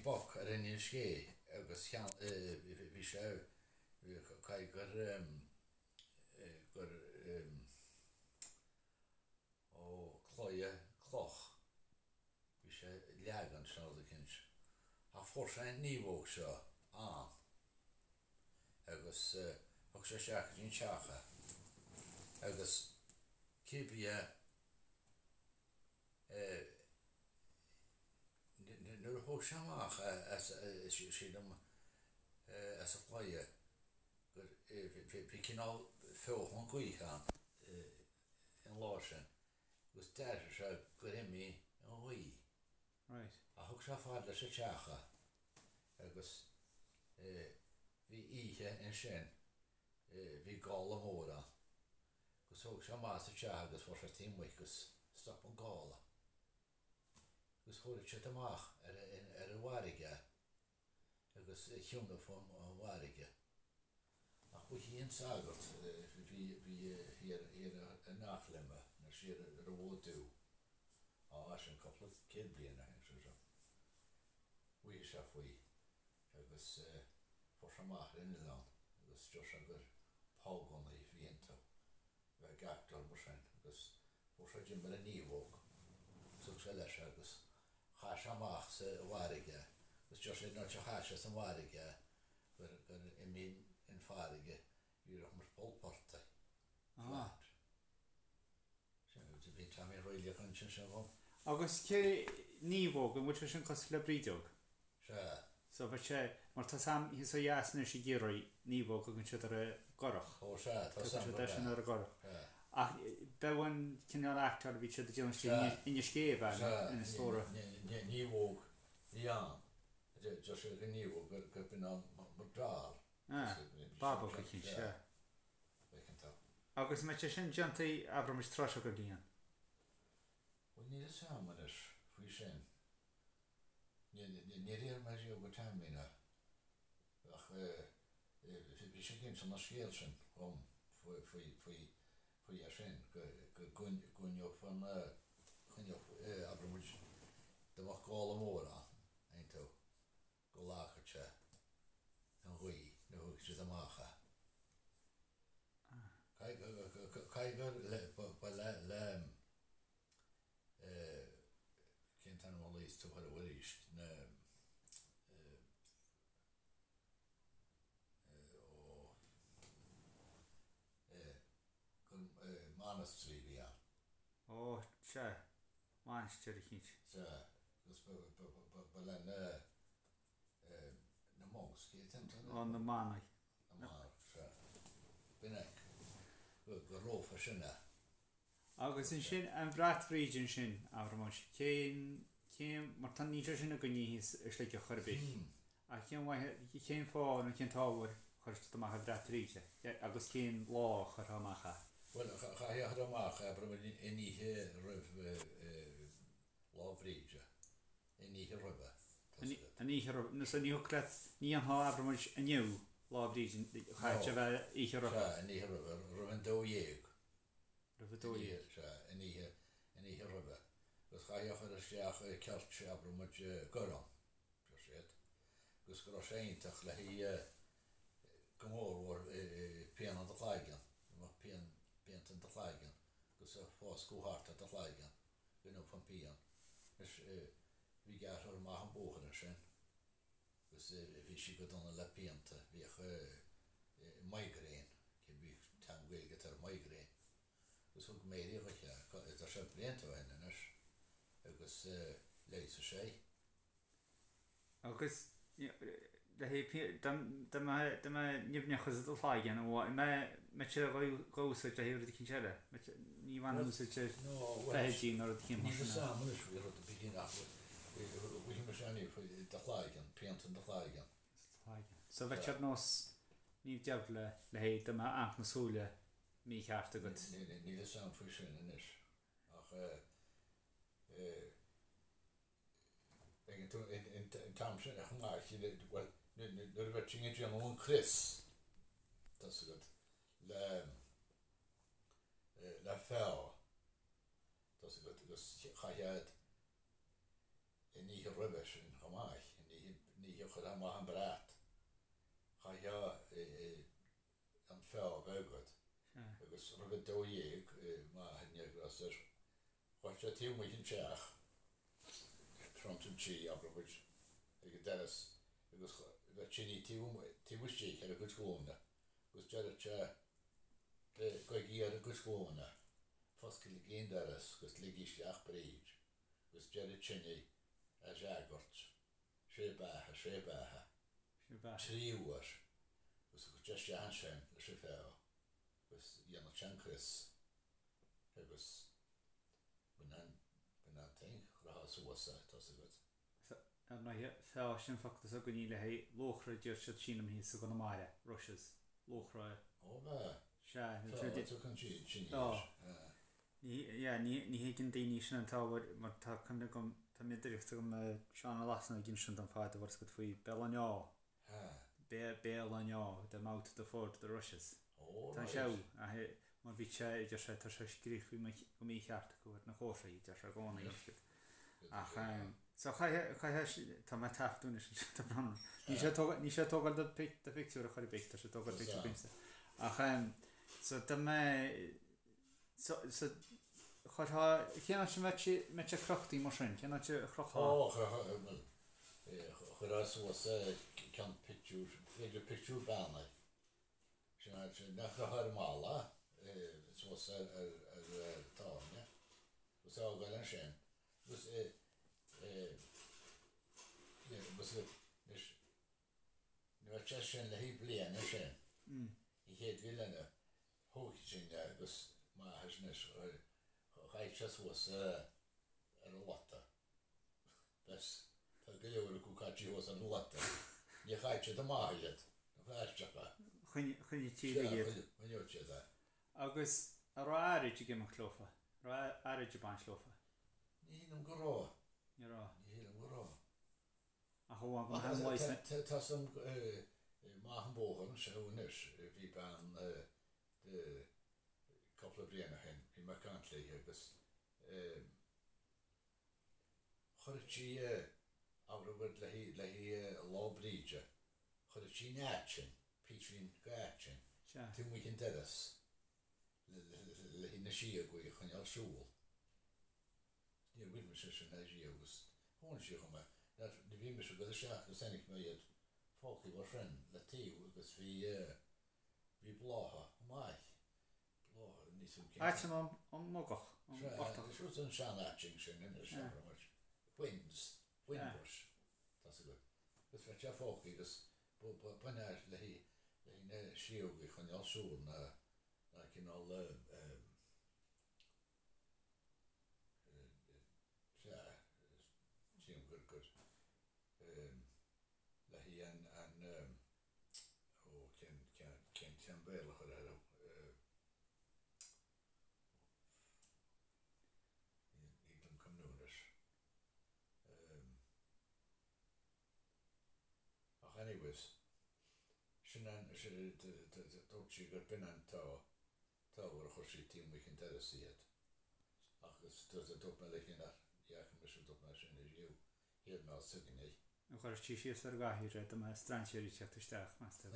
boc ar Inis Gé agus bhí sé caithfidh gur gur ó claidhe cloch bhí sé leagan sin rud eicínt. Ach fuair sé an naomhóg seo ann agus thug sé isteach go dtí an teach é agus cibé nuair a thóg sé amach é as sílim as an chlaidhe gur bhí cineál feothan gaoithe ann an lá sin agus d'airigh sé gur imigh an ghaoth. Right. Ach thug sé fad leis an teach é agus bhí oíche ansin bhí gála mór ann agus thóg sé amach as an teach agus fuair sé taobh amuigh agus stop an gála agus thabharfadh siad amach ar an bhfarraige é agus chiúnódh an bhfarraige. Ach ba hí an sagart a bhí thiar in Eachléim, nó siar ar an bhFód Dubh, á, sin cúpla céad bliain ó shin, sé seo. Mhaígh sé faoi agus fuair sé amach ar an oileán agus deir sé gur págánaigh a bhí iontu, a bheith ag actáil mar sin agus fuair sé diomar an naomhóg agus thug sé leis é agus chaith sé amach sa bhfarraige é agus deir sé nuair a chaith sé san bhfarraige é gur gur imigh an farraige díreach mar poll portaigh flat. Sin bhí Tommy Reilly ag caint ansin dhom. Agus cé naomhóg, an bhfuil sé sin cosúil le brídeog? Sea. So bheadh sé, mar tá 's a'm thíos ó dheas anois i gCiarraí, naomhóg thugann siad ar an gcurach. Ó sea, tá 's a'm Tugann siad é sin ar an gcurach. Sea. Ach b'é an cineál actáil a bhí siad ag déanamh istigh in Inis Gé ab ea, Sea, Inis Dóra. Naomhóg bhí ann. Deir siad gur naomhóg gur b'in an mar doll. Ah, bábóg eicínt, sea. Feiceann tú. Agus an mbeidh sé sin déanta, abraimis, tráth seo den bhliain? Bhuel, níl 'fhios a'm anois faoi sin. Níor iarr mé riamh go Taimín é, ach bhí sé ag inseacht an scéil sin dhom faoi é sin, go gcoinneodh an, choinneodh, abair muid, dá mbeadh gála mór ann, aontú, go lagfadh sé an ghaoth nuair a thógfadh siad amach é. Caithfidh gur ba le. Cén t-ainm a luaigh tú orthu arís? Na ó gur monastery a bhí ann. Ó, sea, mainistir eicínt. Sea, agus ba le na na monks, cé t-ainm Ó, na manaigh. Na manaigh, sea. B'in é. Go rófa sin é. Agus ansin, an bhrat Bhríde ansin, abraimis, cén, cén, mar tá, níl sé sin againne thíos i Sligeach chor ar bith, ach cén mhaith, cén fáth nó cén t-ábhar a chuir siad amach an bhrat Bhríde, agus cén lá a chuirfeá amach é? Bhuel, chaithfeá a chur amach, abraimis, an oíche roimh Lá Bhríde, an oíche roimhe, tá 's agat. An oíche roimhe, so ní thiocfadh leat, ní dhéanfá, abraimis, inniu, Lá Bhríde, chaithfeadh sé a bheith oíche roimhe. Sea, an oíche roimhe, roimh an 12. Roimh a 12. Sea, an oíche, an oíche roimhe. Agus chaithfí a chur isteach i ceirt, abair muid, gorm, deir siad, agus go raibh sé iontach le haghaidh, go mórmhór, pian in do chlaigeann, go mbeadh pian, pianta in do chlaigeann, agus ag foscadh thart ar do chlaigeann, go n-imeodh an pian. Anois, bhí deartháir amach an bóthar ansin. agus bhí sí go dona le pianta, bhíodh migraine, cibé t-ainm Gaeilge atá ar migraine, agus thug Mary dhuithe é, tá sé blianta ó shin anois, agus leigheasadh sé í. Agus le haghaidh dá mbeadh nimhneachas i do chloigeann, an mbeadh sé dhá úsáid le haghaidh rud eicínt eile? Ní bhaineann úsáid ar feithidí nó rud eicínt mar sin. Níl 'fhios a'm anois faoi rud ar bith ach bhí mise ann faoi do chloigeann, pianta in do chloigeann. So bheadh sé ar nós Naomh Deirbhle le haghaidh dá mbeadh amharc na súile mícheart agat. Níl 'fhios a'm faoi sin anois ach ag an t-am sin chomh maith, bhuel, nuair a bheadh sinn ag déanamh an crios, tá 's agat, le, le feá, tá 's agat, agus chaithfeá an oíche roimhe sin chomh maith, an oíche. Chuirfeá amach an brat. Chaithfeá an feá a bheith agat. Agus roimh a 12, m'athair ní raibh air. Chuaigh sé taobh amuigh den teach, front an tí, abair muid, ag an doras agus bheadh tine taobh amuigh, taobh istigh ar a gcuid glúine agus deireadh sé gabhaigí ar a gcuid glúine, fosclaígí an doras agus ligigí isteach Bríd agus deireadh tine a fhreagairt, sé beatha, sé beatha, trí uair agus chuaigh sé isteach ansin leis an bhfeá agus dhéanadh sé an crios. agus b'in an, b'in an thing, chuirfeá suas é, tá's agat. Ar ndóighe, feá sin focal s'againne le haghaidh luachra a deir siad sílim thíos i gConamara, rushes, luachra. Ó b'ea? Sea, Feá a tugann siad sin air, ea. Ní, yeah, ní, ní thuigeann daoine sin an t-ábhar mar tá cuimhne agam, tá miodaireacht agam le Seán Ó Lasain ag insint dom fadó bhfuil a fhios agat faoi Béal an Átha. Béal an Átha, the mouth of the ford, the rushes. Tá sé mar bhí sé, deir sé, tá sé scríofa go mícheart acu ar na comharthaí, deir sé i gcónaí. Ach, so chaithfeá, tá mé ag taifeadadh anois anseo, tá brón orm. Níl sé tógáil, níl sé tógáil do do phictiúr a chur ar bith, tá sé tógáil pictiúr agamsa. Ach, so dá mé, so, so, chuirfeá, cén áit a mbeadh sé, mbeadh sé crochtaí mar sin, cén áit a chrochfá? Ó, chuirfeá, chuirfeá suas ceann pictiúr, b'fhéidir pictiúr beannaithe. Sin áit, nach chrochfá ar an mballa, suas ar, ar, ar tairne, agus fhágáil ansin. Agus, agus, anois, Ní raibh sé sin le haghaidh bliana sin. An chéad bhliain eile thóg sin é agus m'athair anois chaith sé suas ar an lota. Bes tá go leor acu caite suas ar an lota. Ní chaith siad amach iad, nach aisteach é? Choinnigh siad iad. Choinnigh siad é. Agus an raibh airgead ag imeacht leofa? An raibh airgead ag baint leofa? Ní shílim go raibh. Ní raibh. Ní shílim go raibh. Ach amháin go mbeadh an leigheas. Tá san maith an bóthar anseo anois, bhí bean cúpla bliain ó shin, bhí mé ag caint léi agus chuir sí abair le haghaidh Lá Bríde, chuir sí an aitinn, píosín go aitinn, taobh amuigh den doras le haghaidh na síogaí a choinneáil siúl. Níor bhain mise sin ariamh agus tháinig sí chugam é. Ní bhí mise ag dul isteach agus chonaic mé iad fágtha mar sin le taobh agus bhí bhí blátha maith, blátha níos mó cén. Aiteann an mbogach, an portach. Sea, an sean-aiteann sin anois, abair muid, whins, whinbush, tá's agat. Agus bheadh sé fágtha agus b'in é le haghaidh na síogaí a choinneáil siúl na cineál Sea, tchím gur, gur, le haghaidh an, an, ó, cén, cén, cén t-ainm Béarla a chur air, ní thig liom cuimhniú anois. Ach anyways, sin an, dúirt sí gur b'in an t-ábhar a chuir sí taobh amuigh den doras iad. Agus dúirt mé léi nach bhfaca mise, dúirt mé sin ariamh, shíl mé os againn é. Chuir sí síos ar an gcathaoir é, dá mbeadh strainséirí ag teacht isteach, meas tú?